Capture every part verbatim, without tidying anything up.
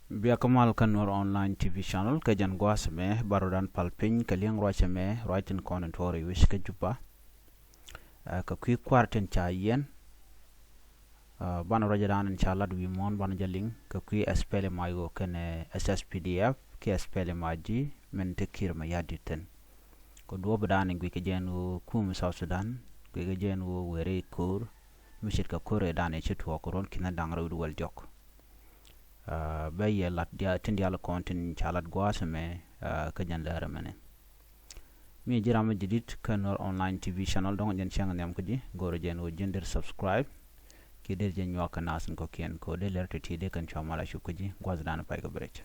Bia kä mal kä Nuer Online T V Channel kä jɛn gua̱a̱th ɛmɛ, bä rɔ̱dan pal piny kɛ li̱eŋ ruac ɛmɛ, ruac tin kɔn in tuɔɔk rɛy wec kä Juba. Ɛ, kɛ kui̱ kua̱r tin ca yiɛn. Ɛ, banɛ ruacdan in ca lat wi̱i̱ muɔ̱ɔ̱n banɛ jɛ liŋ kɛ kui̱ S P L M I O kɛnɛ S S P D F kiɛ S P L M I G min te Kiir Mayardit thi̱n. Kɛ duɔ̱ɔ̱pdan in guic kɛ jɛ ɛn ɣöö kum South Sudan, guic kɛ jɛ ɛn ɣöö wëë rɛy ko̱o̱r mi ce̱tkɛ ko̱r ëëdan ëë ci tuɔɔk kɛ ruɔ̱n ki̱n da̱ŋ rɛw wi̱cdɛ wäl diɔ̱k. Ɛ, bä yɛ lat diaal, tin diaal kɔn tin ca lat gua̱a̱th ɛmɛ, ɛ, kä jɛn läär ɛmɛnɛ. Mi ji̱n ram mi jadid kä Nuer Online T V Channel, dɔ̱ŋ jɛn cäŋ nhiam kä ji̱, go̱o̱rä jɛ ɛn ɣöö ji̱n deri subscribe kiɛ deri jɛ nyuak kɛ naath tin kɔ̱kiɛn, kɛ ɣöö dee lär ti̱ti̱ dee kɛn cua mal a cop kä ji̱ gua̱a̱thdan pay kɛ bɛ rɛc.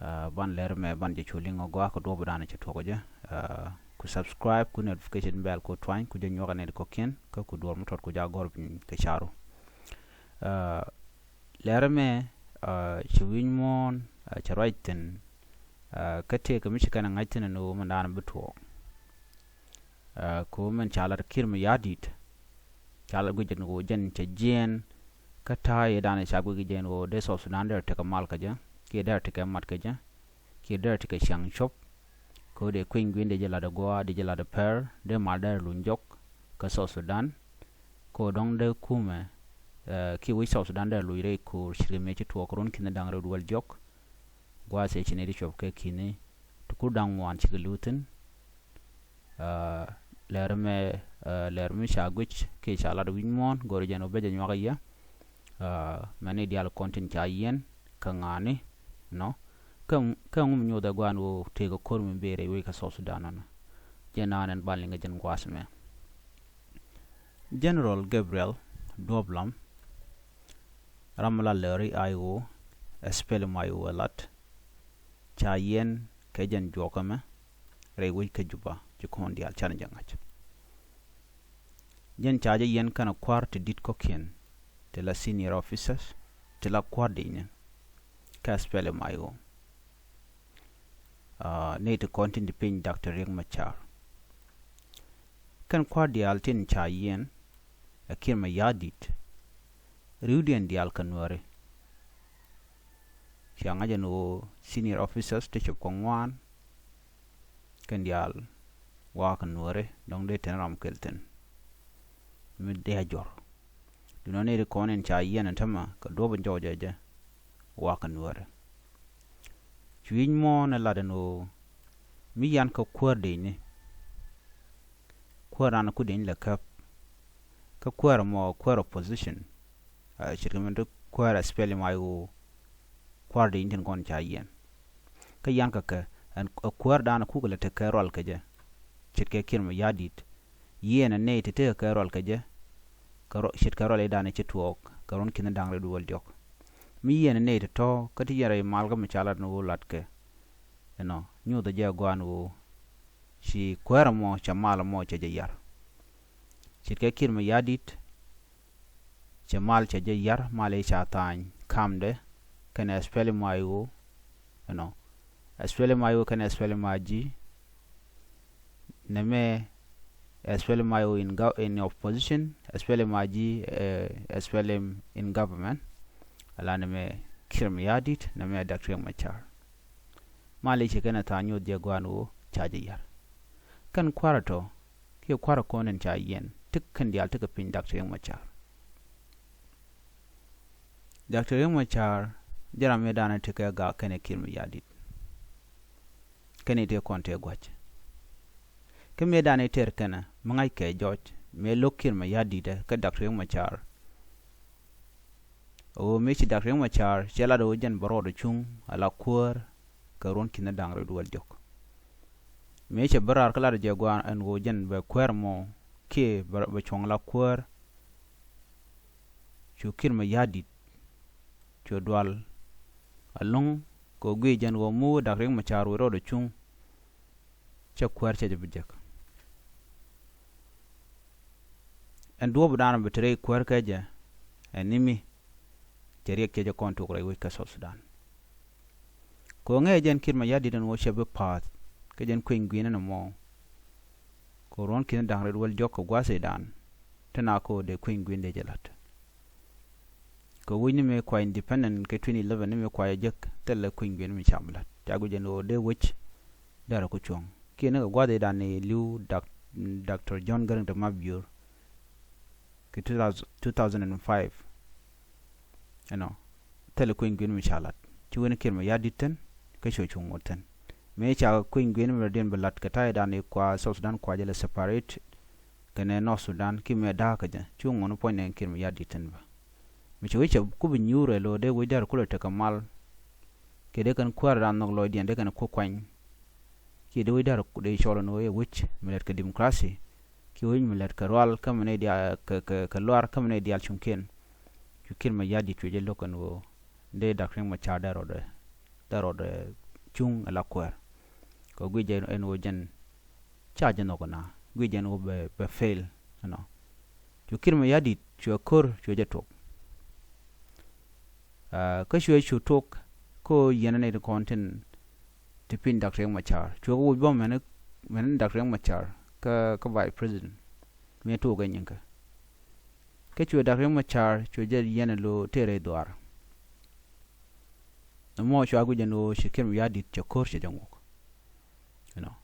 Ɛ, ban lär ɛmɛ ban jɛ cu liŋ ɛ gɔaa kɛ duɔ̱ɔ̱pdan cɛ tuɔɔk kä jɛ. Ɛ, ku subscribe, ku notification bell ku tuany, ku jɛ nyuak ɛ nɛy ti kɔ̱kiɛn, kä ku duɔ̱ɔ̱r mi tuɔt ku jɛ a gɔ̱r piny kɛ ca̱ru. Ɛ, lär ɛmɛ, ɛ, ci wi̱ny muɔ̱ɔ̱n, ɛ, cɛ ruac thi̱n, ɛ, kä tëëkɛ mi ci kɛn ɛ ŋa̱c thi̱n ɛn ɣöö mindan bi tuɔɔk. Ɛ, kɛ ɣöö min ca lat Kiir Mayardit, ca lat guic ɛn ɣöö jɛn cɛ jiɛɛn kä ta̱a̱ ëëdan ca guic kɛ jɛ ɛn ɣöö dee South Sudan dee rɔ tekɛ mal kä jɛ, kiɛ dee rɔ tekɛ mat kä jɛ, kiɛ dee rɔ tekɛ ciaŋ cop. Kɛ ɣöö dee kui̱ny gui̱n dee jɛ lat ɛ gɔaa, dee jɛ lat ɛ pɛr, dee mal dee rɔ luny jɔk kä South Sudan. Kɛ ɣöö dɔ̱ŋ dee kumɛ, ɛ, kiɛ wec South Sudan dee rɔ luc rɛy ko̱o̱r ce̱tkɛ mëë ci tuɔɔk kɛ ruɔ̱n ki̱n da̱ŋ rɛw wi̱cdɛ wäl diɔ̱k. Gua̱a̱th ëë ci nɛy ti cuɔp kɛ ki̱ni ti kur da̱ŋ ŋuan cikɛ li̱w thi̱n. Ɛ, lär ɛmɛ, ɛ, lär mi ca guic kiɛ ca lat wi̱c muɔ̱ɔ̱n, go̱o̱rä jɛ ɛn ɣöö bä jɛ nyuak ɛ yɛ. Ɛ, mɛni diaal kɔn tin ca yiɛn kä ŋa̱a̱ni, nɔ. Kä, kä ŋu mi nyoth ɛ gɔaa ɛn ɣöö tëëkɛ ko̱r mi bëë rɛy wec kä South Sudan ɛnɔ. Jɛn naan ɛn ban liŋ kɛ jɛn gua̱a̱th ɛmɛ. General Gabriel Duop Lam, ram mi la lääri I O, S P L M I O ɛ lat, ca yiɛn kɛ jɛn juɔk ɛmɛ rɛy wec kä Juba, ci kɔn diaal canɛ jɛ ŋa̱c. Jɛn ca jɛ yiɛn kɛnɛ kua̱r ti di̱t kɔ̱kiɛn, ti la senior officers, ti la kua̱r di̱i̱ni kä S P L M I O. Ɛ, nɛy ti kɔn tin ti piny Doctor Riek Machar. Kɛn kua̱r diaal tin ca yiɛn ɛ Kiir Mayardit, ri̱wdiɛn diaal kɛ Nuääri. Cia ŋa̱c ɛn ɣöö senior officers ti cop kɛ ŋuan, kɛn diaal wa̱a̱ kɛ Nuääri, dɔ̱ŋ dee tɛn ram kɛl thi̱n mi dee a jɔr. Duundɛ nɛy ti kɔn in ca yiɛn ɛn tämɛ kɛ duɔ̱ɔ̱p in jɔw jɛ jɛ wa̱a̱ kɛ Nuääri. Cu wi̱c muɔ̱ɔ̱n ɛ lat ɛn ɣöö mi yan kä kuäär di̱i̱ni, kuäär raan ku di̱i̱ni lɛ käp, kä kuäär ɛmɔ kuäär opposition, ɛ, ce̱tkɛ min ti kuäär S P L M I O kua̱r di̱i̱ni tin kɔn ca yiɛn. Kä yan kä kɛ ɛn, ɛ kuäär dan kukɛ lɛ tekɛ rual kɛ jɛ, ce̱tkɛ Kiir Mayardit, yiɛn ɛ nɛy ti tekɛ kɛ rual kɛ jɛ, kɛ rɔ-, ce̱tkɛ rual i̱ dan i̱ ci tuɔɔk kɛ ruɔ̱n ki̱n da̱ŋ rɛw wi̱cdɛ wäl diɔ̱k. Mi yiɛn ɛ nɛy ti tɔ̱ kä ti yɛn rɛy mal kä mi ca lat ɛn ɣöö lat kɛ, ɛnɔ, nyothɛ jɛ gɔaa ɛn ɣöö ci kuäär ɛmɔ, cɛ mal ɛmɔ cɛ jɛ yar. Ce̱tkɛ Kiir Mayardit, cɛ mal cɛ jɛ yar, mal i̱ ca tha̱a̱ny kamdɛ kɛnɛ S P L M I O, ɛnɔ, S P L M I O kɛnɛ S P L M I G, nɛmɛ S P L M I O in gov-, in opposition, S P L M I G, ɛ, S P L M in government, ala nɛmɛ Kiir Mayardit, nɛmɛ Doctor Riek Machar. Mal i̱ ci kɛn ɛ tha̱a̱ŋ nyoth jɛ gɔaa ɛn ɣöö ca jɛ yar. Kɛn kua̱r ɛ tɔ̱ kiɛ kua̱r ɛ kɔn in ca yiɛn, ti kɛn diaal tekɛ piny Doctor Riek Machar. Doctor Riek Machar jɛ ram mëë dan i̱ tekɛ gak kɛnɛ Kiir Mayardit. Kɛn i̱ tëë kɔn tëë gua̱c. Kä mëë dan i̱ tɛr kɛnɛ mi ŋa̱ckɛ jɔc mëë lo̱k Kiir Mayardit ɛ kä Doctor Riek Machar. Ɣöö mëë ci Doctor Riek Machar cɛ lat ɣöö jɛn bɛ rɔɔdɛ cuŋ ala kuäär kɛ ruɔ̱n ki̱n da̱ŋ rɛw wi̱cdɛ wäl diɔ̱k. Mëë cɛ bä raar kä lat jɛ gɔaa ɛn ɣöö jɛn bɛ kuäär mɔ kiɛ bɛ, bɛ cuɔ̱ŋ la kuäär. Cu Kiir Mayardit cu dual ɛlɔ̱ŋ kɛ ɣöö guic jɛn ɣöö mi wä Doctor Riek Machar wä rɔɔdɛ cuŋ, cɛ kuäär cɛ jɛ bi jek. Ɛn duɔ̱ɔ̱p dan bi te rɛy kuäär kɛ jɛ ɛn ni mi cɛ Riek cɛ jɛ kɔn tuk rɛy wec kä South Sudan. Kɛ ɣöö ŋäcɛ jɛn Kiir Mayardit ɛn ɣöö cɛ bi pa̱a̱th kɛ jɛn kui̱ny gui̱n ɛn ɛmɔ. Kɛ ruɔ̱n ki̱n da̱ŋ rɛw wi̱cdɛ wäl diɔ̱k kɛ gua̱a̱th ëëdan, te na kɛ ɣöö dee kui̱ny gui̱n dee jɛ la̱t. bɛ wec ni mëë kua independent kɛ twenty eleven ni mëë kua jɛ jek thilɛ kui̱ny gui̱n mi cam lat ca guic ɛn ɣöö dee wec. Dɛrɛ ku cuɔ̱ŋ kiɛ ni kɛ gua̱th i̱ dan i̱ li̱w dak Doctor John Garang de Mabior kɛ two thousand and five. Ɛnɔ thilɛ kui̱ny gui̱n mi ca lat ci wen Kiir Mayardit thi̱n kä cuɛ cuŋ ŋot thi̱n. Mëë ca kui̱ny gui̱n mi rɛdiɛn bi lat kɛ ta̱yɛ dan i̱ kua South Sudan kua jɛ lɛ separate kɛnɛ North Sudan ki mɛ da̱a̱kä jɛ cu ŋuɔ̱n puɔ̱ny nɛ Kiir Mayardit thi̱n bä. Mi ci wec cɛ ku bi nyuur ɛ lo̱o̱ dee wec dɛr kulɛ tekɛ mal. Kiɛ dee kɛn kuäär ran nhɔk lɔcdiɛn dee kɛn ku kuany. Kiɛ dee wec dɛr dee cɔl ɛn ɣöö ɛ wec mi lɛt kɛ democracy. Kiɛ wec mi lɛt kɛ rual kä mi nɛy diaal kɛ, kɛ, kɛ luar kä mi nɛy diaal cuŋkiɛn. Cu Kiir Mayardit cuɛ jɛ lo̱k ɛn ɣöö dee Dak Riek Machar dee rɔɔdɛ, dee rɔɔdɛ cuŋ ɛ la kuäär. Kɛ guic jɛ ɛn ɣöö jɛn ca jɛ nhɔk ɛna guic jɛ ɛn ɣöö bɛ, bɛ fail ɛnɔ. Cu Kiir Mayardit cuɛ ko̱r cuɛ jɛ tuɔk. Kä cuɛ cu tuɔk kä yɛn ni ti kɔn tin ti piny Dak Riek Machar cuɛ kä wuc bä mɛn, mɛn Dak Riek Machar kä, kä vice president. Mi tuɔk ɛ nyinkä kä cuɛ Dak Riek Machar cuɛ jɛ yɛn lo tëë rɛy dhuaar. Nɔmɔ cua guic ɛn ɣöö ci Kiir Mayardit cɛ ko̱r cɛ jɛ ŋuk. You know.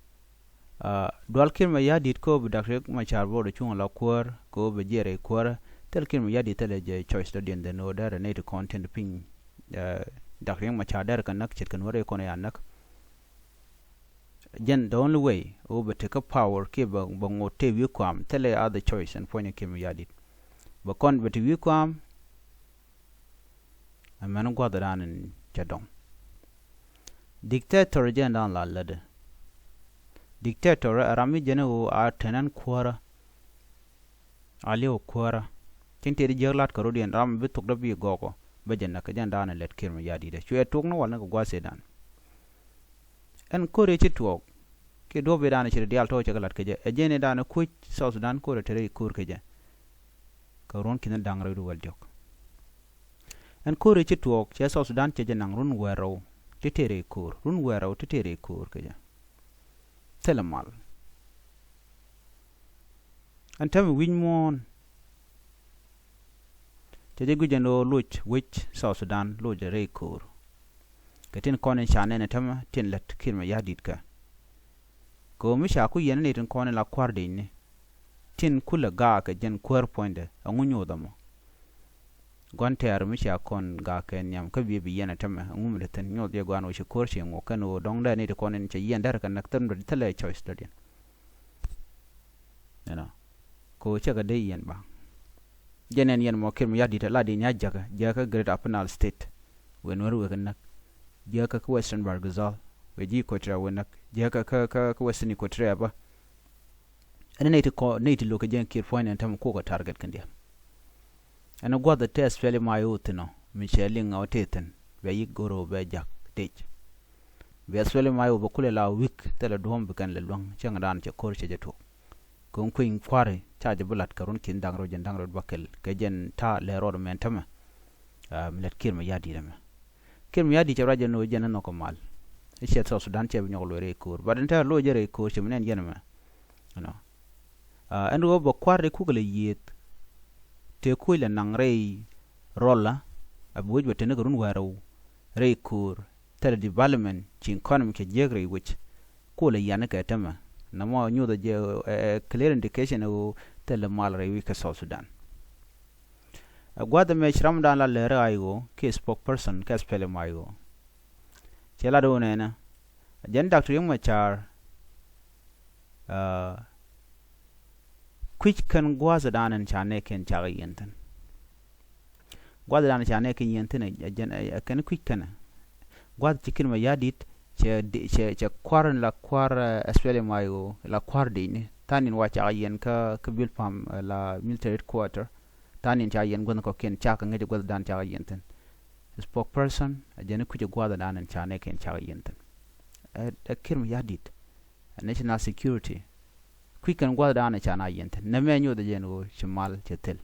Dual Kiir Mayardit kä bi Dak Riek Machar bä rɔ cuŋ la kuäär kä bi jiɛɛr rɛy kuäärä. Thil Kiir Mayardit thilɛ jɛ choice dɔ̱diɛn dhɛn ɣöö dɛrɛ nɛy ti kɔn tin piny. Dak Riek Machar dɛrɛ kɛ näk ce̱tkɛ nuɔ̱rɛ kɔn ya näk. Jɛn the only way ɣöö bɛ tekä power kiɛ bɛ, bɛ ŋot tëë wi̱i̱ kuam thilɛ other choice ɛn puɔ̱nyɛ Kiir Mayardit. Bɛ kɔn bɛ te wi̱i̱ kuam. Ɛmɛn gua̱thdan in cɛ dɔŋ. Dictator jɛn dan la lätdɛ. Dictator ɛ ram mi jɛn ɣöö a tɛn ɛn kuäärä. A liɛw kuäärä tin tëë di jiäk lat kɛ rɔ̱diɛn ram bi thok dä bi gɔɔkɔ. Bä jɛn näk kɛ jɛn dan in lät Kiir Mayardit cuɛ tuɔk ni wal ni kɛ gua̱th cɛ dan. Ɛn ko̱r i̱ ci tuɔɔk kiɛ duɔ̱p i̱ dan i̱ ci ri diaal tɔ̱ cɛ kɛ la̱t kɛ jɛ ɛ jɛn i̱ dan i̱ kuc South Sudan ko̱r i̱ te rɛy ko̱r kɛ jɛ. Kɛ ruɔ̱n ki̱n da̱ŋ rɛw di wäl diɔ̱k. Ɛn ko̱r i̱ ci tuɔɔk cɛ South Sudan cɛ jɛ naŋ run wäl rɛw ti te rɛy ko̱r run wäl rɛw ti te rɛy ko̱r kɛ jɛ. Thilɛ mal. Ɛn täämɛ wi̱c muɔ̱ɔ̱n. Cɛ jɛ guic ɛn ɣöö loc wec South Sudan loc rɛy ko̱o̱r. Kɛ tin kɔn in ca nɛn ɛ täämɛ tin lät Kiir Mayardit kɛ. Kɛ ɣöö mi ca ku yɛn ni tin kɔn in la kua̱r dicni. Tin kulɛ gaak kɛ jɛn kuäär puɔ̱nydɛ ɛŋu nyoth ɛmɔ. Gua̱n tɛɛr mi ca kɔn gaak kɛ nhiam kä biɛ bi yɛn ɛ täämɛ ɛŋu mi te thi̱n nyoth jɛ gua̱n ɣöö ci ko̱o̱r ci ŋuɔk kɛn ɣöö dɔ̱ŋ dee ni ti kɔn in cɛ yɛn dɛr kɛ näk thil mi dee thilɛ choice dɔ̱diɛn. You know. Ko cɛ kɛ dee yɛn ba. Jɛn ɛn yɛn mɔ Kiir Mayardit la di nya jäkä jäkä Greater Upper Nile State. Wee Nuer wee kɛ näk. Jäkä kä Western Bahr el Ghazal wee ji̱ Equatoria wee näk. Jäkä kä, kä, kä Western Equatoria ba. Ɛn nɛy ti kɔ nɛy ti lo̱k kɛ jɛn Kiir puɔ̱ny ɛn täämɛ kukɛ target kɛn diaal. Ɛn gua̱th ɛ tɛth pɛli ma yo̱o̱ thi̱n ɔ mi cɛ liŋ ɔ tëë thi̱n bɛ yik go̱r ɔ bɛ jak tëc. Bɛ thuɛli ma yo̱o̱ bɛ kulɛ la wi̱k thilɛ duɔ̱ɔ̱m bi kɛn lɛ luäŋ cäŋ dan cɛ ko̱r cɛ jɛ tuɔk. Kɛ ɣöö kui̱ny kua̱ri ca jɛ bi la̱t kɛ run ki̱n da̱ŋ rɛw jɛn da̱ŋ rɛw bä kɛl kɛ jɛn ta̱a̱ lɛ rɔɔd mɛn tämɛ. Mi lät Kiir Mayardit ɛmɛ. Kiir Mayardit cɛ ruac jɛ ni ɣöö jɛn ɛ nhɔk kɛ mal. I̱ ciɛ South Sudan cɛ bi nyɔk loc rɛy ko̱o̱r but ɛn tɛ̈r loc jɛ rɛy ko̱o̱r cɛ mi nɛn jɛn ɛmɛ. You know. Ɛn ɣöö bɛ kua̱r i̱ kukɛ lɛ yiëëth. Tëë kuc lɛ naŋ rɛy rɔlä a bi wec bɛ teni kɛ run wäl rɛw rɛy ko̱o̱r. Thilɛ development ci economy cɛ jiäk rɛy wec. Kulɛ yan kɛ tämɛ nɔmɔ nyuthɛ jɛ ɛ clear indication ɛ ɣöö thilɛ mal rɛy wec kɛ South Sudan. Ɛ gua̱th ɛmɛ ci ramdan la lɛr I O kiɛ spokesperson kɛ S P L M I O. Cɛ lat ɣöö nɛnɛ jɛn Doctor Riek Machar. Kui̱c kɛn gua̱thdan ɛn ca nɛɛkiɛn cakɛ yɛn thi̱n. Gua̱thdan ca nɛɛkiɛn yɛn thi̱n ɛ jɛn ɛ kɛn kui̱c kɛnɛ. Gua̱th ci Kiir Mayardit cɛ, cɛ, cɛ kua̱r in la kua̱r S P L M I O la kua̱r dicni tha̱a̱n in wa cakɛ yɛn kä, kä Bilpam la military headquarter. Tha̱a̱n in ca yɛn gua̱th kɔ̱kiɛn cakɛ ŋäc gua̱thdan cakɛ yɛn thi̱n. Spokesperson ɛ jɛn kui̱c gua̱thdan in ca nɛɛkiɛn cakɛ yɛn thi̱n. Ɛ, ɛ Kiir Mayardit. National security. Kui̱c kɛn gua̱thdan ca na yɛn thi̱n nɛmɛ nyothɛ jɛn ɣöö ci mal cɛ thil.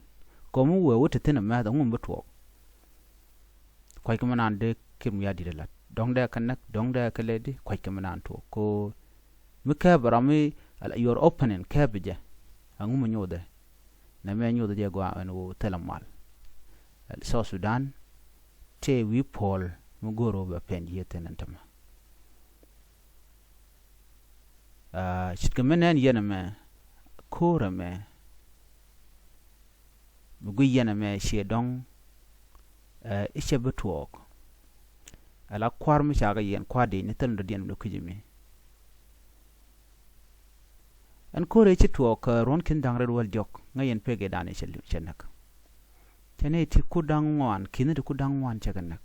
Kɔm mi wee wä te thi̱n ɛmɛth ɛŋu mi bi tuɔɔk. Kua̱ckɛ mi naan dee Kiir Mayardit ɛ la̱t dɔ̱ŋ dee kɛ näk dɔ̱ŋ dee kɛ lɛtdi kua̱ckɛ mi naan tuɔɔk ko. Mi kɛɛpɛ ram mi your opponent kɛɛpɛ jɛ. Ɛŋu mi nyothɛ. Nɛmɛ nyothɛ jɛ gɔaa ɛn ɣöö thilɛ mal. South Sudan tëë wi̱i̱ puɔl mi go̱o̱r ɣöö bɛ pɛn yiëë thi̱n ɛn tämɛ. Ce̱tkɛ mi nɛn yɛn ɛmɛ, ko̱o̱r ɛmɛ mi guic yɛn ɛmɛ ciɛ dɔ̱ŋ i̱ cɛ bi tuɔɔk. Ala kua̱r mi ca kɛ yɛn kua̱r dëëcni thil dɔ̱diɛn mi dee kui̱c mi. Ɛn ko̱r ëë ci tuɔɔk kä ruɔ̱n ki̱n da̱ŋ rɛw wäl diɔ̱k ŋäc yɛn pek ëëdan ëë cɛ näk. Cɛ nɛy ti kur da̱ŋ ŋuan ki̱n ti kur da̱ŋ ŋuan cɛ kɛ näk.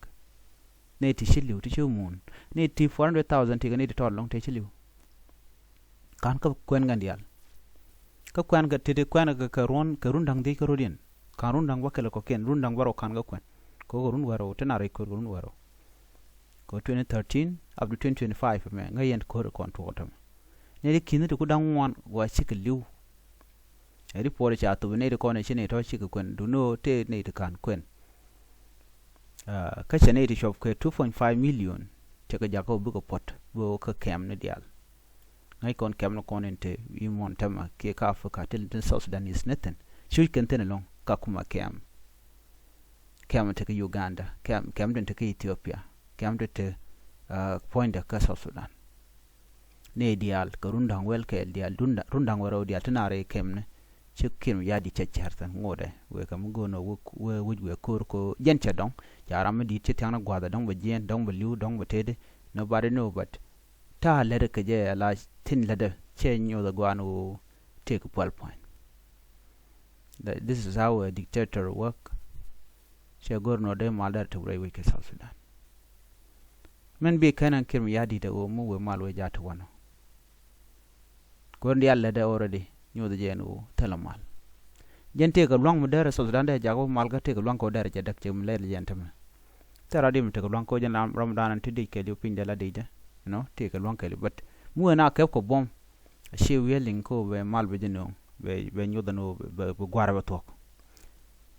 Nɛy ti ci li̱w ti ci mun, nɛy ti four hundred thousand ti kɛ nɛy ti tɔt lɔ̱ŋ tëë ci li̱w. Ka̱n kä kuɛn kɛn diaal. Kä kuɛn kɛ ti ti kuɛn kɛ kɛ ruɔ̱n kɛ run da̱ŋ dhiec kä rɔ̱diɛn. Ka̱n run da̱ŋ bä kɛl kɔ̱kiɛn, run da̱ŋ bä rɔ ka̱n kä kuɛn. Kɛ kɛ run wärä wä ti na rɛy ko̱r kɛ run wärä wä. Kɛ twenty thirteen up to twenty twenty-five mɛ ŋäc yɛn ko̱r kɔn tuɔɔk tämɛ. Nɛy ti ki̱n ti kur da̱ŋ ŋuan wa cikɛ li̱w. Ɛ ri puɔr ca thop nɛy ti kɔn ɛ ci nɛy tɔ̱ cikɛ kuɛn duno tëë nɛy ti ka̱n kuɛn. Kä cɛ nɛy ti cuɔp kɛ two point five million cɛ kɛ jakä wä bikɛ puɔt bi wä kä kɛm ni diaal. Ŋäc kɔn kɛm ni kɔn in te i̱ muɔ̱n tämɛ kiɛ kä Africa ti tin South Sudan is nothing. Cuc kɛn thi̱n ɛlɔ̱ŋ ka kumɛ kɛm. Kɛm tekɛ Uganda, kɛm kɛm tin tekɛ Ethiopia, kɛm tin te puɔ̱nydɛ kä South Sudan. Ni diaal kɛ run da̱ŋ wɛl kɛɛl diaal run da̱ŋ wɛl rɛw diaal ti na rɛy kɛm ni. Ci Kiir Mayardit cɛ cär thi̱n ŋotdɛ wëë kɛ mi go̱o̱n ɔ wä wec wëë ko̱r ko jɛn cɛ dɔ̱ŋ. Ca ram mi di̱i̱t ci thia̱ŋ ni gua̱a̱th ɛ dɔ̱ŋ bɛ jiɛɛn dɔ̱ŋ bɛ li̱w dɔ̱ŋ bɛ tëëdi. Nobody know but ta̱a̱ lätdɛ kɛ jɛ ala thi̱n lätdɛ cɛ nyoth ɛ gua̱a̱n ɣöö tëëk pual pua̱ny. This is how a dictator work. Cɛ go̱r nɔ dee mal dee ri tëk rɛy wec kɛ South Sudan. Min bi kɛn ɛn Kiir Mayardit ɛ ɣöö mi wëë mal wëë ja̱ ti wanɔ. Go̱r diaal lätdɛ already nyoth jɛ ɛn ɣöö thilɛ mal. Jɛn tëëk kɛ lua̱ŋ mi dee ri South Sudan dee jakä mal kä tëëk kɛ lua̱ŋ kɛ wä dee ri jɛ däk cɛ mi lɛl jɛ ɛn tämɛ. Thil rat diɛ mi tëëk kɛ lua̱ŋ kɛ wä jɛn ram dan ɛn ti dec kɛɛliw piny dee la dec dɛ. You know tëëk kɛ lua̱ŋ kɛɛliw but mi wëë na kɛp kɛ buɔ̱m. Ci wi̱i̱ liŋ ko bɛ mal bɛ jɛ nööŋ bɛ bɛ nyoth ɛn ɣöö bɛ gua̱a̱r bɛ thuɔ̱k.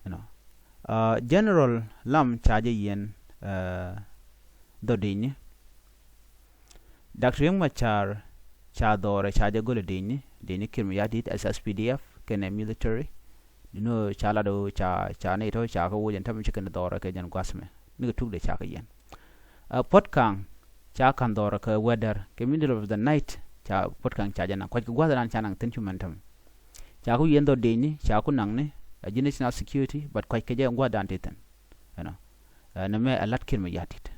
You know. General Lam ca jɛ yiɛn dhɔ dicni. Doctor Riek Machar ca dhɔrɛ ca jɛ gölɛ dicni dicni Kiir Mayardit as S P D F kɛnɛ military. Duno ca lat ɣöö ca ca nɛy tɔ̱ ca kä woc ɛn tämɛ ci kɛn dhɔrɛ kɛ jɛn gua̱th mɛ nikɛ tukdɛ ca kɛ yiɛn. Puɔ̱t Kaŋ ca ka̱n dhɔrɛ kɛ weather kɛ middle of the night ca Puɔ̱t Kaŋ ca jɛ naŋ kuac kɛ gua̱th dan ca naŋ thi̱n cu mɛn tämɛ. Ca ku yiɛn dhɔ dicni ca ku naŋni a ji̱ national security but kuac kɛ jɛ gua̱th dan ti thi̱n. Ɛnɔ nɛmɛ ɛ lat Kiir Mayardit.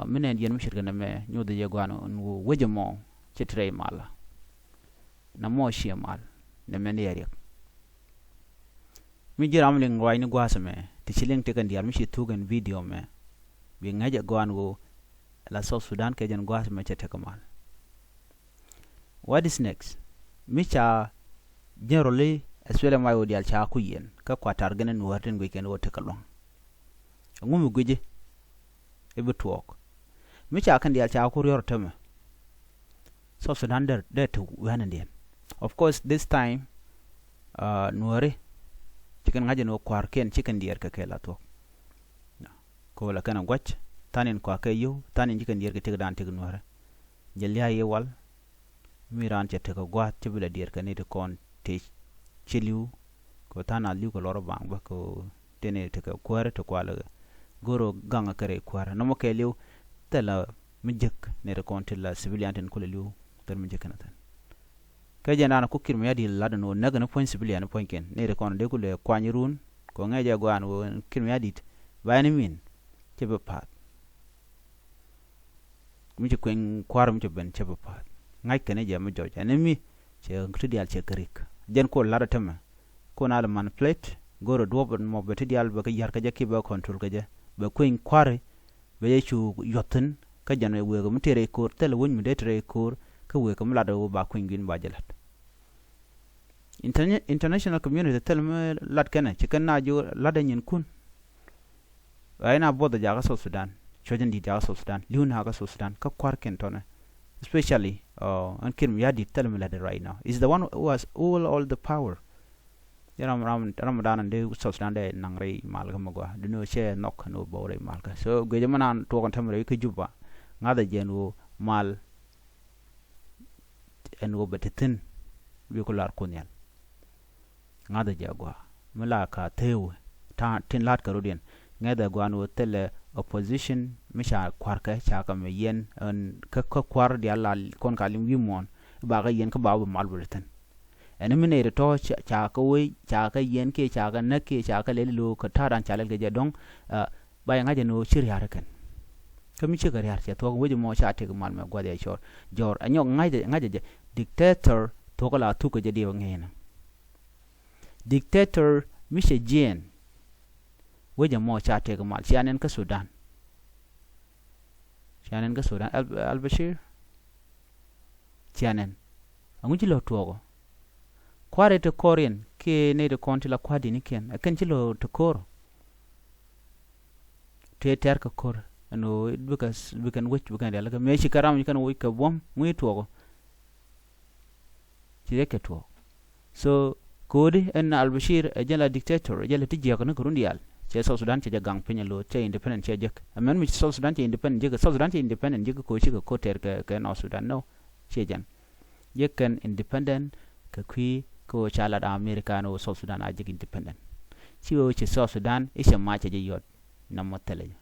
Mi nɛn yɛn mi ce̱tkɛ nɛmɛ nyoth jɛ gua̱n ɛn ɣöö wec ɛmɔ ci ti rɛy mal. Nɛmɔ ciɛ mal nɛmɛ ni ɛ riɛk. Mi ji̱ ram liŋ ruac ni gua̱a̱th ɛmɛ ti ci liŋ tekɛn diaal mi ci thuk ɛn video mɛ. Bi ŋäc ɛ gua̱n ɣöö la South Sudan kɛ jɛn gua̱a̱th ɛmɛ cɛ tekɛ mal. What is next? Mi ca generally SPLM-IO diaal ca ku yiɛn kä kua̱r ta̱r gɛn ɛn wäär tin guic kɛn ɣöö tekɛ lua̱ŋ. Ɛŋu mi guici i̱ bi tuɔɔk? Mi ca kɛn diaal ca ku riɔr tämɛ. South Sudan dee dee te wi̱i̱ anɛndiɛn. Of course this time nuääri ci kɛn ŋa̱c ɛn ɣöö kua̱rkiɛn ci kɛn diɛɛr kɛ kɛɛl a thuɔ̱k. Kɛ ɣöö la kɛn a gua̱c tha̱a̱n in kua̱r kɛ yio̱w tha̱a̱n in ci kɛn diɛɛr kɛ tëkdan tëk nuääri. Jɛ lia̱a̱ i̱ wal mi raan cɛ tekɛ gua̱a̱th ci bi la diɛɛr kɛ ni ti kɔn tëë ci li̱w. Kɛ ɣöö tha̱a̱n a li̱w kɛ lɔr baŋ bä kɛ ɣöö tëë ni tekɛ kuäärä ti kualɛ go̱r ɣöö gaŋ kɛ rɛy kuäärä nɔmɔ kɛɛliw. Thilɛ mi jek ni ti kɔn ti la civilian tin kulɛ li̱w thil mi jek kɛn a thi̱n. Kä jɛn raan ku Kiir Mayardit lat ɛn ɣöö näk ɛn puɔ̱ny civilian puɔ̱nykiɛn ni ti kɔn dee kulɛ kuany run kɛ ɣöö ŋɛc ɛ gɔaa ɛn ɣöö Kiir Mayardit ba ɛn min cɛ bi pa̱a̱th. Mi ci kueny kua̱r mi ci ben cɛ bi pa̱a̱th ŋa̱c kɛn jɛ mi jɔc ɛn mi cɛ ti diaal cɛ kɛ rik. Jɛn kuɔ lat ɛ tämɛ kuɔ na lɛ manipulate go̱o̱rɛ duɔ̱p ɛn mɔ bɛ ti diaal bɛ kɛ ya̱r kɛ jɛ ki bɛ control kɛ jɛ bɛ kueny kua̱ri bɛ jɛ cu yuɔth thi̱n. Kä jɛn ɛ wëëkɛ mi tëë rɛy ko̱o̱r thilɛ wec mi dee ti rɛy ko̱o̱r kä wëëkɛ mi lat ɛ wä ba kueny gui̱n ba jɛ la̱t. International community thil mi lat kɛnɛ ci kɛn na ji̱ lat ɛ nyin kun. Ɣa̱c na buɔth jakä South Sudan cuɔ̱c in di̱t jakä South Sudan li̱w na kä South Sudan kä kua̱r kɛn tɔnɛ. Especially ɛn Kiir Mayardit thil mi lat ɛ right now is the one who has all all the power. Jɛ ram ram ram dan in dee South Sudan dee naŋ rɛy mal kä mi gɔaa duni cɛ nhɔk ni wä bɔw rɛy mal kä so guic mi nan tuɔk in tämɛ rɛy kä Juba. Ŋa̱th ɛ jɛ ɛn wä mal ɛn wä bɛ ti thi̱n. Bi ku lar kun yɛn ŋa̱th jɛ gua̱a̱ mi la ka thee wä ta̱a̱ tin la̱a̱t kɛ rɔ̱diɛn. Ŋäthɛ gua̱a̱n ɣöö thilɛ opposition mi ca kua̱rkɛ, ca kɛ mi yɛn ɛn kä, kä kua̱r diaal la kɔn ka liŋ wi̱i̱ muɔ̱ɔ̱n. Bakɛ yɛn kä ba wä mal bä thi̱n. Ɛn mi nɛy ti tɔ̱ ca, ca kɛ wee, ca kɛ yɛn kiɛ ca kɛ näk kiɛ ca kɛ lɛl lo̱o̱ kɛ ta̱a̱dan ca lɛl kɛ jɛ dɔ̱ŋ. Ba yɛ ŋa̱c ɛn ɣöö ci ria̱a̱r kɛn. Kä mi cikɛ ria̱a̱r cɛ thuɔ̱k wec mɔ ca tëk mal mɛ gua̱th yɛ cɔɔr. Jɔɔr ɛ nyɔk ŋa̱c, ŋa̱c ɛ jɛ. Dictator thuɔ̱k la thuk kɛ jɛ diɛ wä ŋi̱i̱nä. Dictator mi cɛ jiɛɛn. Wec ɛmɔ ca tëk mal cia nɛn kä Sudan. Cia nɛn kä Sudan, Al-, Al-Bashir. Cia nɛn. Aŋu ci lɔ tuɔɔkɔ. Kua̱ri ti kɔriɛn kiɛ nɛy ti kɔn ti la kua̱r dinikiɛn ɛ kɛn ci lɔ ti ko̱r. Tëë tɛr kɛ ko̱r ɛn ɣöö bikɛ, bikɛn wec, bikɛn rial kɛ mëë ci kɛ ram ci kɛn wec kɛ buɔ̱m ŋui̱ tuɔɔkɔ. Ci riɛk kɛ tuɔɔk. So ko̱di ɛn Al-Bashir ɛ jɛn la dictator, ɛ jɛn la ti jiäk ni kɛ run diaal. Cɛ South Sudan cɛ jɛ gaŋ piny ɛ lo̱o̱, cɛ independent cɛ jek. Ɛmɛn mi South Sudan cɛ independent jek, South Sudan cɛ independent jek kɛ ko̱ cikɛ ko̱ tɛr kɛ, kɛ North Sudan, no. Ciɛ jɛn. Jek kɛn independent kɛ kui̱ kɛ ɣöö ca lat America ni ɣöö South Sudan a jek independent. Ci ɣöö ci South Sudan i̱ cɛ mac cɛ jɛ yɔt. Nɔmɔ thilɛ jɛ.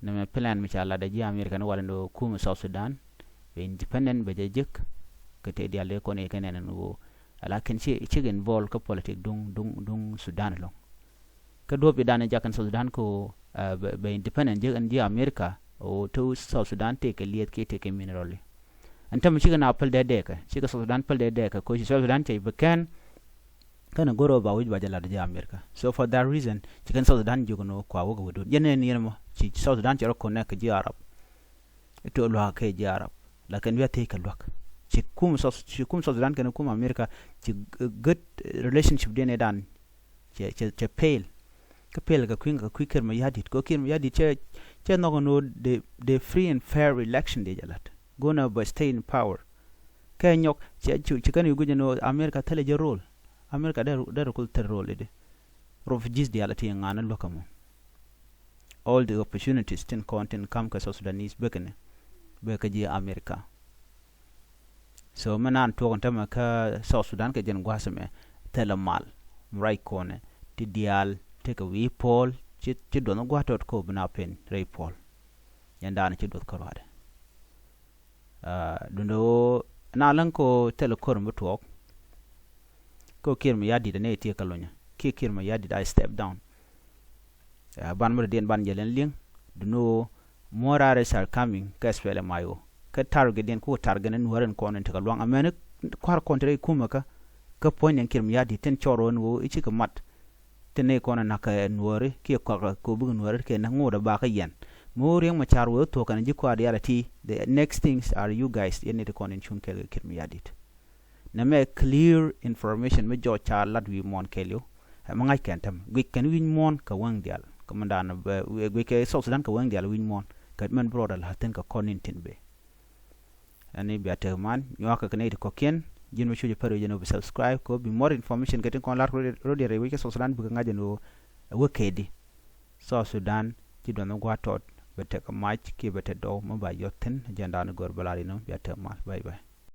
Nɛmɛ plan mi ca lat ɛ ji̱ America ni walɛ ni ɣöö kumɛ South Sudan bɛ independent bɛ jɛ jek. Kɛ tëë diaal dee kɔn i̱ kɛ nɛn ɛn ɣöö ala kɛn ci, cikɛ involve kä politic duŋ, duŋ, duŋ Sudan ɛlɔ̱ŋ. Kä duɔ̱p i̱ dan i̱ jakɛn South Sudan kɛ ɣöö bɛ, bɛ independent jek ɛn ji̱ America ɣöö te South Sudan tëëkɛ lieth kiɛ tëëkɛ mineral i̱. Ɛn tämɛ cikɛ na päl dee dee kɛ, cikɛ South Sudan päl dee dee kɛ, kɛ ɣöö ci South Sudan cɛ bi kɛn. Kɛn a go̱r ɣöö ba wi̱c ba jɛ lat ji̱ America. So for that reason ci kɛn South Sudan jiök ni kua wä kɛ wä dun. Yɛn ɛn yɛn mɔ ci South Sudan cɛ rɔ connect kɛ ji̱ Arab. Ito luaak kɛ ji̱ Arab. Lakin wi̱i̱ a thiec kɛ luaak. Ci kum South, ci kum South Sudan kɛn kum America ci good relationship diɛn ɛ dan. Cɛ, cɛ, cɛ fail. Kä fail kɛ kui̱, kɛ kui̱ Kiir Mayardit. Kɛ Kiir Mayardit cɛ, cɛ nhɔk ni ɣöö the, the free and fair election dee jɛ lat. Go̱n ɛ bɛ stay in power. Kɛ nyɔk cɛ, ci, ci kɛn yu guic ni ɣöö America thilɛ jɛ role. America dee, dee rɛ kuth thil role i̱di. Refugees diaal ti ŋa̱n luäk ɛmɔ. All the opportunities tin kɔn tin kam kɛ South Sudanese bekɛ ni, bekɛ ji̱ America. So mɛ nan tuɔk ɛn tämɛ kä South Sudan kɛ jɛn gua̱a̱th ɛmɛ thilɛ mal. Ruac kɔnɛ ti diaal tekɛ wi̱i̱ puɔl ci, ci duɔth ni gua̱a̱th tɔt kɛ ɣöö bi na pen rɛy puɔl. Yɛn daanɛ ci duɔth kä ruaadɛ. Duundɛ ɣöö na läŋ kɛ ɣöö thilɛ ko̱r mi tuɔɔk. Kɛ ɣöö Kiir Mayardit ɛ nɛy ti kɛ lunyä kiɛ Kiir Mayardit a step down. Ban mi rɔ̱diɛn ban jɛ lɛn li̱eŋ. Duundɛ ɣöö more arrests are coming kä SPLM-IO. Kä targetdiɛn kɛ ɣöö target ni nuäär in kɔn in tekɛ luaŋ. Amäni kua̱r kɔn te rɛy kumɛ kä, kä puɔ̱ny ni Kiir Mayardit tin cɔr ɣöö ni ɣöö i̱ cikɛ mat. Tin ni kɔn in na̱k kɛ nuääri kiɛ kɔak kɛ ɣöö bikɛ nuääri kiɛ na̱k ŋot ɛ bakä yɛn. Mi ɣöö Riek Machar wee thuɔ̱k kɛn ji̱ kua̱r diaal ɛ ti. The next things are you guys, yɛn ni ti kɔn in cuŋ kɛɛl kɛ Kiir Mayardit. Nɛmɛ clear information mi jɔɔc ca lat wi̱i̱ muɔ̱ɔ̱n kɛɛliw. Ɛ mi ŋa̱c kɛn täm guic kɛn wi̱i̱ muɔ̱ɔ̱n kɛ wäŋ diaal kɛ mi da̱a̱n bɛ guic kɛ South Sudan kɛ wäŋ diaal wi̱i̱ muɔ̱ɔ̱n kɛ mɛn bi rɔɔdɛ la̱th thi̱n kɛ kɔn in tin bëë. Ɛn i̱ bia tek man nyuakä kɛ nɛy ti kɔ̱kiɛn. Ji̱n mi cuc ɛ pär wi̱c ɛn ɣöö bi subscribe kɛ ɣöö bi more information kɛ tin kɔn lar rɔ̱diɛn rɛy wec kɛ South Sudan bikɛ ŋa̱c ɛn ɣöö ɛ wä kɛɛdi. South Sudan ci duɔth mi gua̱a̱th tɔt bɛ tek mac kiɛ bɛ tek dɔw mi ba yɔth thi̱n. Jɛn da̱a̱n i̱ gör bɛ lar inɔ bia tek mal. Bye bye.